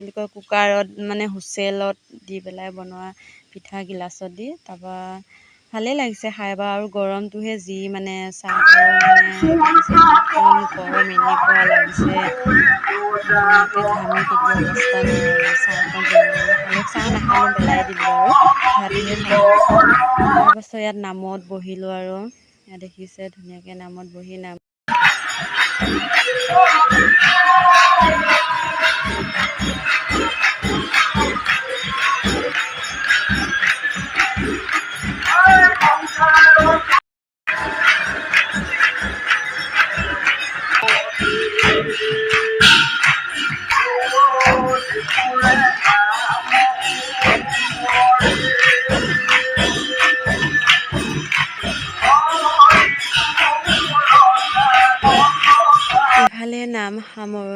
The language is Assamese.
বুলি কয়, কুকাৰত মানে হুইচেলত দি পেলাই বনোৱা পিঠা গিলাচত দি। তাৰপৰা ভালেই লাগিছে খাই বাৰু। আৰু গৰমটোহে যি, মানে চাহ খায়ো মানে লাগিছে একদম গৰম এনেকুৱা লাগিছে, মানে ঘামি তিতি অৱস্থা নাই। আৰু চাহকণ যেনে খালোঁ, চাহ নাখালোঁ, পেলাই দিলোঁ আৰু ভাতহে খালোঁ। তাৰপাছত ইয়াত নামত বহিলোঁ আৰু ইয়াত দেখিছে ধুনীয়াকৈ নামত বহি নাম। ইফালে নাম সামৰণি।